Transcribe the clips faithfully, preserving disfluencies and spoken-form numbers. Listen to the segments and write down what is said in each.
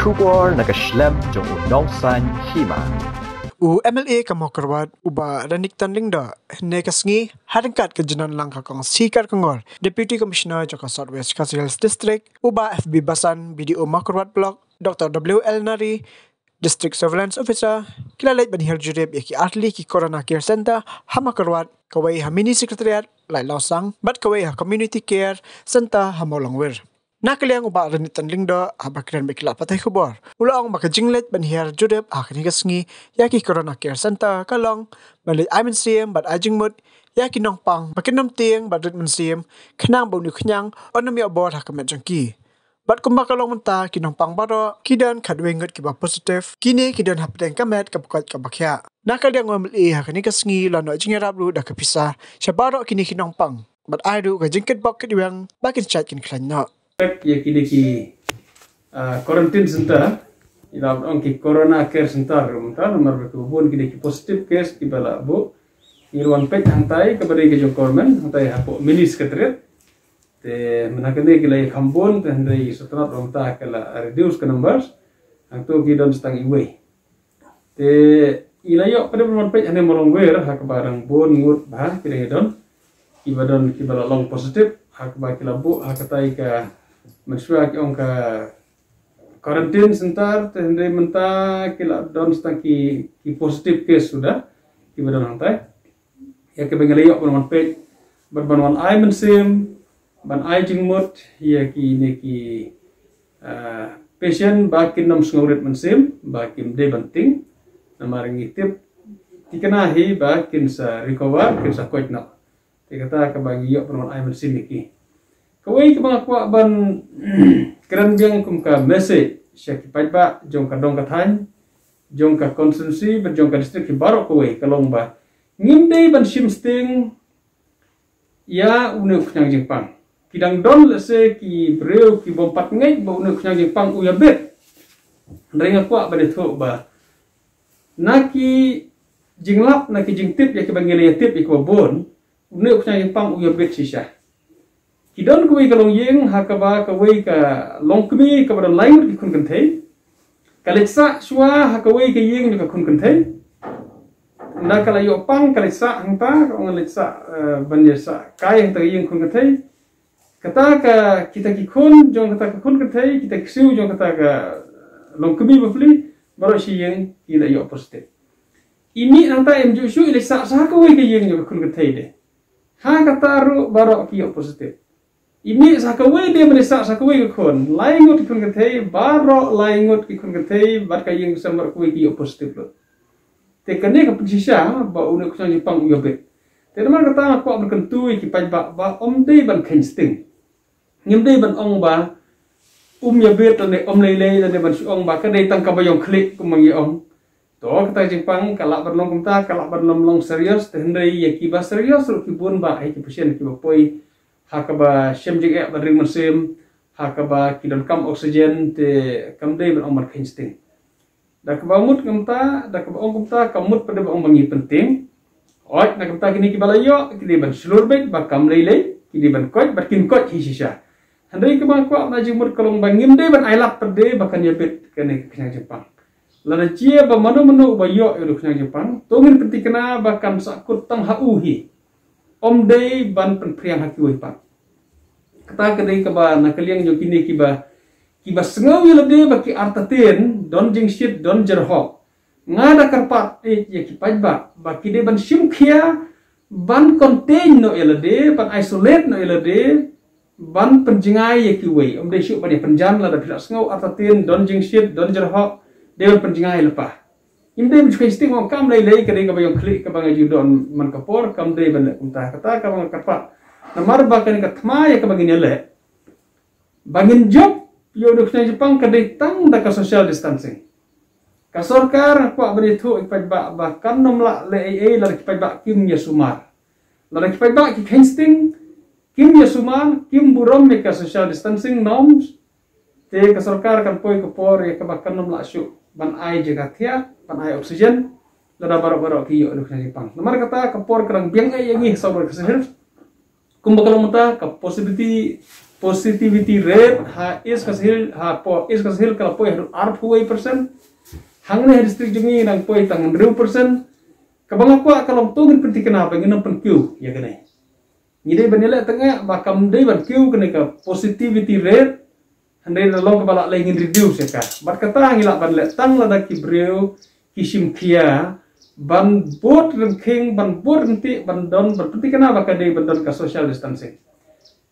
Khubor na ka shlem jong u nongsan hima. U M L A ka Mawkyrwat, u Bah Ranjithan Lyngdoh, hynne ka sngi, ha ryngkat ka jinonglang ka Kong C. Karkongor, Deputy Commissioner jong ka South West Khasi Hills District, u Bah F. B. Basan, B D O Mawkyrwat Block, Doctor W. L. Nari, District Surveillance Officer, ki la leit ban hiar jurip ïa ki artylli ki Corona Care Center ha Mawkyrwat, kawei ha Mini Secretariat Laitlawsang, bad kawei ha Community Care Center ha Mawlongwir. Na ka liang u Bah Ranjithan Lyngdoh, haba kren bad ki lad pathai khubor, u la ong ba ka jingleit ban hiar jurip ha kane ka sngi ïa ki Corona Care Center ka long ban leit ai mynsiem bad ai jingmut ïa ki nongpang ba kin ym tieng bad rit mynsiem, khnang ba une u khñiang un ym ïoh bor ha ka met jong ki. Bad kumba ka long mynta, ki nongpang baroh ki don khatwei ngut kiba positive, kine ki don hapdeng ka met kaba koit kaba khiah. Na ka liang u M L A ha kane ka sngi u la noh jingïarap ruh da ka pisa sha baroh kine ki nongpang, bad ai ruh ka jingkitbok kit weng ba kin shait kin khlaiñ noh. Ïa kine ki, ah, quarantine center, ïa la ong ki Corona Care Center ruh mynta, namar ba ki bun kine ki positive case kiba la buh. Ngi ruh wan peit hangtai kaba dei ka jong government, hangtai hapoh Mini Secretariat. Te mynta kane ki la ïa kham bun, te hynrei sngewtynnat ba mynta ka la reduce ka numbers. Hangto ki don tang iwei. Te ngi la ïoh pat ban wan peit hangne Mawlongwir, ha kaba dang bun ngut bha ki dang ïa don. Kiba don, kiba la long positive, ha kaba ki la buh ha katai ka, mynshuwa ki ong ka quarantine center, te hynrei mynta ki la don tang ki, ki positive case suda, kiba don hangtai. Ïa kaba ngi la ïoh ban wan peit, bad ban wan ai mynsiem, ban ai jingmut ïa kine ki, ah, patient ba kin ym sngew rit mynsiem, ba kim dei ban tieng. Namar ngi tip thikna hi ba kin sa recover, kin sa koit noh. Te kata kaba ngi ïoh ban wan ai mynsiem ïa ki. Kawei kaba nga kwah ban kren biang kum ka message sha ki paidbah jong ka dong ka thaiñ, jong ka constituency bad jong ka district, ki baroh kawei, ka long ba ngim dei ban shim sting ïa une u khñiang jingpang. Ki dang don lehse ki briew ki bym pat ngeit ba une u khñiang jingpang u ïabit. Hynrei nga kwah ban ïathuh ba na ki jinglap, na ki jingtip ïa kiba ngi la ïatip ïa kiba bun, une u khñiang jingpang u ïabit shisha. Ki don kawei ka longïing ha kaba kawei ka longkmie kaba don lai ngut ki khun kynthei. Ka leit sah shuwa ha kawei ka ïing jong ka khun kynthei. Ynda ka la ïoh pang ka leit sah hangta, ka ong leit sah, eh, ban ïa sah kai hangta ka ïing khun kynthei. Kata ka, kita ki khun jong kata ka khun kynthei, kita ki siew jong kata ka longkmie bapli, baroh shi ïing ki la ïoh positive. I mih nangta em ju shu i leit sah sha kawei ka ïing jong ka khun kynthei de. Ha kata ruh baroh ki ïoh positive. I mih sha kawei de, ban leit sah sha kawei ka khun. Lai ngut ki khun kynthei, baroh lai ngut ki khun kynthei bad ka ïing ka sem baroh kawei ki ïoh positive lut. Te kane ka pynshisha ba une u khñiang jingpang u ïabit. Te namar kata nga kwah ban kyntu ïa ki paidbah ba ym dei ban kheiñ sting. Ngim dei ban ong ba um ïabit lane um lei lei lane ban shu ong ba ka dei tang kaba ïong khlieh kumba ngi ong. To kata ka jingpang ka lah ban long kumta, ka lah ban long long serious, te hynrei ïa kiba serious ruh ki bun bha, ïa ki patient kiba poi ha kaba shem jingeh ban ring mynsiem, ha kaba ki donkam oxygen, te kam dei ban ong ban kheiñ sting. Da kaba mut kumta, da kaba ong kumta, ka mut pat de ba ong ba ngi pyntieng. Hooid, na kumta kine kiba la ïoh ki dei ban shlur beit ba kam lei lei, ki dei ban koit bad kin koit hi shisha. Hynrei kaba nga kwah na jingmut ka long ba ngim dei ban ailad pat de ba kan ïabit kane ka khñiang jingpang. Lada jia ba mano mano uba ïoh ïa u khñiang jingpang, to ngin pynthikna ba kan sahkut tang ha u hi. Ym dei ban pynphriang ha kiwei pat. Kata ka dei kaba na ka liang jong kine kiba, kiba sngew ïa lade ba ki artatien, don jingshit, don jyrhoh. Nga da kyrpad ïa ki paidbah ba ki dei ban shim khia, ban contain noh ïa lade, ban isolate noh ïa lade, ban pynjngai ïa kiwei. Ym dei shuh ban ïa pynjan, lada phi la sngew artatien, don jingshit, don jyrhoh, dei ban pynjngai lypa. Ngim dei ban shu kheiñ sting, ong kam lei lei, ka dei kaba ïong khlieh kaba nga ju don man ka por, kam dei ban leh kumta. Kata kaba nga kyrpad. Namar ba kane ka thma ïa kaba ngin ïaleh, ba ngin jop ïa une u khñiang jingpang ka dei tang da ka social distancing. Ka sorkar nga kwah ban ïathuh ïa ki paidbah ba kan nym lah leh ei ei lada ki paidbah kim ïasumar. Lada ki paidbah ki kheiñ sting, kim ïasumar, kim burom ïa ka social distancing norms, te ka sorkar kan poi ka por ïa kaba kan nym lah shuh ban ai jaka thiah, ban ai oxygen, lada baroh baroh ki ïoh une u khñiang jingpang. Namar kata ka por ka dang biang eh ïa ngi ha South West Khasi Hills. Kumba ka long mynta ka positivity positivity rate ha East Khasi Hills, ha pdeng East Khasi Hills ka la poi haduh arphew wei percent. Hangne ha district jong ngi nang poi tang hynriew percent. Kaba nga kwah ka long to ngin pynthikna ba ngin ym pynkiew ïa kane. Ngi dei ban ïaleh tang eh ba kam dei ban kiew kane ka positivity rate. Hynrei da long kaba lah lei ngin reduce ïa ka. Bad kata ngi lah ban leh tang lada ki briew ki shim khia ban bud ryngkhing, ban bud ryntih, ban don, ban pynthikna ba ka dei ban don ka social distancing.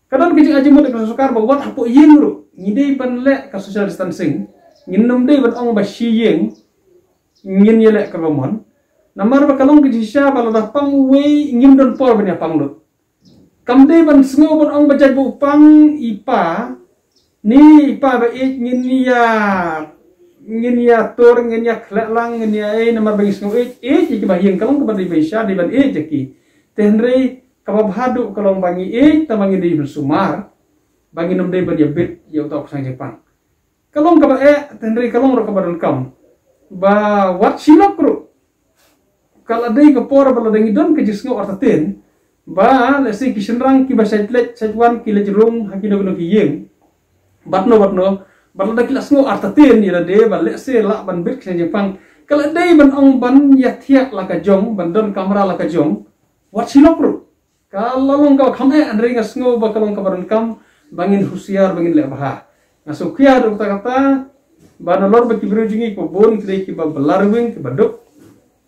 Ka don ka jingajumut ka sorkar ba wat hapoh ïing ruh ngi dei ban leh ka social distancing. Ngin ym dei ban ong ba shi ïing ngin ïaleh kaba mon. Namar ba ka long ka jingshisha ba lada pang uwei ngim don por ban ïa pang lut. Kam dei ban sngew ban ong ba jait ba u pang i pa, ni i pa ba ïeit ngin ïa, ngin ïa tur, ngin ïa khleh lang, ngin ïa ei, namar ba ngi sngew ïeit, ïeit ïa kiba ïeng, ka long kaba dei ba shisha dei ban ïeit ïa ki. Te hynrei kaba bha duh ka long ba ngi ïeit, tangba ngi dei ban sumar ba ngin ym dei ban ïa bit ïa uta u khñiang jingpang. Ka long kaba eh, te hynrei ka long ruh kaba donkam ba wat shi lok ruh. Ka la dei ka por ba lada ngi don ka jingsngew artatien ba lehse ki shynrang kiba shait leit shait wan, ki leit rung ha kino kino ki ïing, bad no bad no, bad lada ki la sngew artatien ïa lade ba lehse lah ban bit khñiang jingpang, ka la dei ban ong ban ïa thiah la ka jong, ban don kamra la ka jong, wat shi lok ruh. Ka la long kaba kham eh, hynrei nga sngew ba ka long kaba donkam ba ngin husiar, ba ngin leh bha. Nga sngewkhia haduh katta katta ba nalor ba ki briew jong ngi kiba bun ki dei kiba bylla rwiang, kiba duk.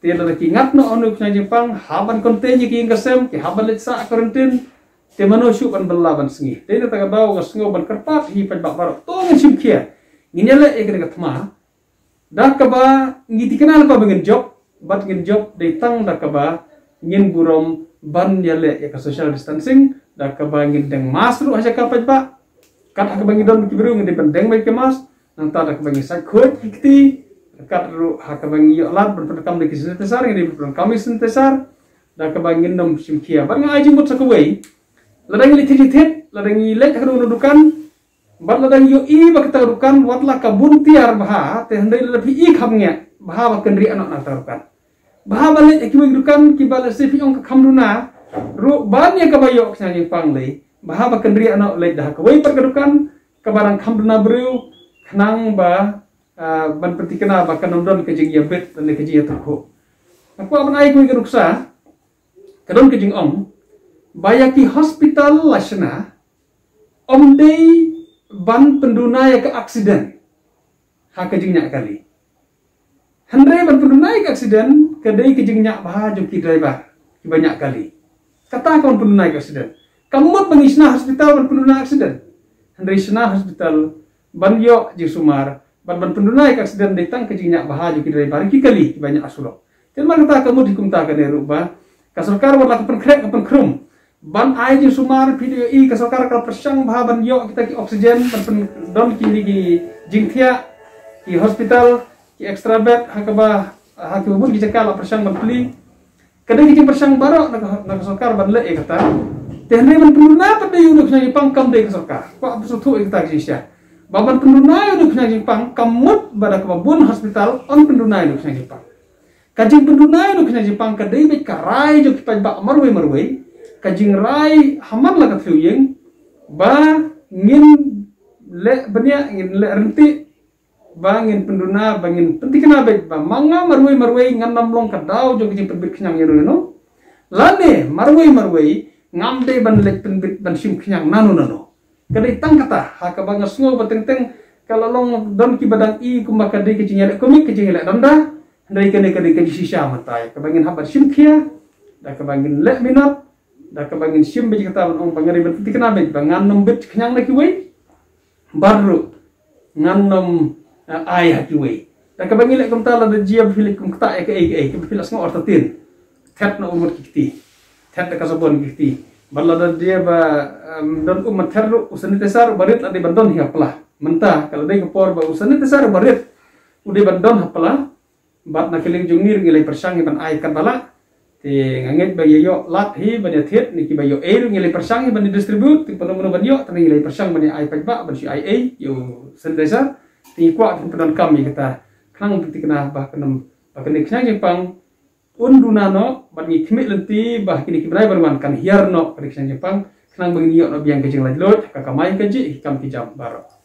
Te lada ki ngat noh ha une u khñiang jingpang, hap ban contain ïa ki ïing ka sem, ki hap ban leit sah quarantine. Te mano shuh ban bylla ban sngi. Te na kata ka daw nga sngew ban kyrpad hi paidbah baroh, to ngin shim khia. Ngin ïaleh ïa kane ka thma da kaba ngi thikna lypa ba ngin jop, bad ngin jop dei tang da kaba ngin burom ban ïaleh ïa ka social distancing, da kaba ngin deng mask ruh ha jaka paidbah. Kat ha kaba ngi don ki briew ngin dei ban deng beit ki mask, nangta da kaba ngi sait khuid ki kti, kat ruh ha kaba ngi ïoh lad ban pyndonkam da ki sanitizer, ngin dei ban pyndonkam ïa ki sanitizer, da kaba ngin ym shim khia. Bad nga ai jingmut sa kawei, lada ngi leit thied thied, lada ngi leit ha kano kano dukan, bad lada ngi ïohi ba kata ka dukan wat la ka bun tiar bha, te hynrei lada phi i kham ngeh, bha ba kynriah noh na kata ka dukan. Bha ba leit ha kiwei ki dukan kiba lehse phi ong ka kham duna ruh ban ïa kaba ïoh khñiang jingpang lei, bha ba kynriah noh leit da ha kawei pat ka dukan kaba dang kham duna briew, khnang ba, ah, ban pynthikna ba kan ym don ka jingïabit lane ka jingïatyngkhuh. Nga kwah ban ai kawei ka nuksa, ka don ka jingong ba ïa ki hospital la shna, ym dei ban pynduna ïa ka accident ha ka jingñiah kali. Hynrei ban pynduna ïa ka accident ka dei ka jingñiah bha jong ki driver kiba ñiah kali. Kata ka ban pynduna ïa ka accident. Kam mut ba ngi shna hospital ban pynduna accident. Hynrei shna hospital ban ïoh jingsumar, ban, ban pynduna ïa ka accident dei tang ka jingñiah bha jong ki driver ki kali kiba ñiah ha surok. Te namar kata ka mut hi kumta kane ruh ba ka sorkar wat la ka pynkhreh ka pynkhrum ban ai jingsumar. Phi ïohi ka sorkar ka la pyrshang bha ban ïoh kita ki oxygen, ban pyndon kine ki jingthiah, ki hospital, ki extra bed, ha kaba, ha kiba bun ki jaka la pyrshang ban plie. Ka dei ka jingpyrshang baroh na ka, na ka sorkar ban leh ïa kata. Te hynrei ban pynduna pat da ïa une u khñiang jingpang kam dei ka sorkar. Kwah phi sngewthuh ïa kata ka jingshisha. Ba ban pynduna ïa une u khñiang jingpang kam mut ba da kaba bun hospital yn pynduna ïa une u khñiang jingpang. Ka jingpynduna ïa une u khñiang jingpang ka dei beit ka rai jong ki paidbah marwei marwei. Ka jingrai ha man la ka thliew ïing ba ngin leh bniah, ngin leh ryntih, ba ngin pynduna, ba ngin pynthikna beit ba ma nga marwei marwei ngan ym long ka daw jong ka jingpynbit khñiang ïano ïano. Lane marwei marwei ngam dei ban leit pynbit ban shim khñiang nano nano. Ka dei tang kata ha kaba nga sngew ba teng teng ka la long don kiba dang i kumba ka dei ka jingïaleh komik, ka jingïaleh danda. Hynrei kane ka dei ka jingshisha mynta ïa kaba ngin hap ban shim khia, da kaba ngin leh minot, da kaba ngin shim beit kata ban ong ba nga dei ban pynthikna beit ba ngan ym bit khñiang na kiwei, bad ruh ngan ym, eh, ai ha kiwei. Da kaba ngi leh kumta, lada jia ba phi leit kum kata ïa kaei kaei kaba phi la sngew artatien, thet noh u mut ki kti, thet da ka sabon ki kti. Bad lada jia ba, em, don um ban thet ruh, u sanitizer uba rit la dei ban don hi ha pla. Mynta ka la dei ka por ba u sanitizer uba rit u dei ban don ha pla. Bad na ka liang jong ngi ruh ngi la ïa pyrshang hi ban ai katba lah. Te nga ngeit ba ïa ïoh lad hi ban ïa thied, ne kiba ïoh ei ruh ngi la ïa pyrshang hi ban ïa distribute, te pynban mano ban ïoh, te ngi la ïa pyrshang ban ïa ai paidbah ban shu ai ei ïa u sanitizer. Te ngi kwah ban pyndonkam ïa kata khnang ban thikna ba kan ym, ba kane ka khñiang jingpang un duna noh, bad ngi khmih lynti ba kine ki bnai ban wan kan hiar noh kane ka khñiang jingpang. khnang ba ngin ïoh na biang ka jinglaitluid ha ka kamai kajih, ki kam ki jam baroh.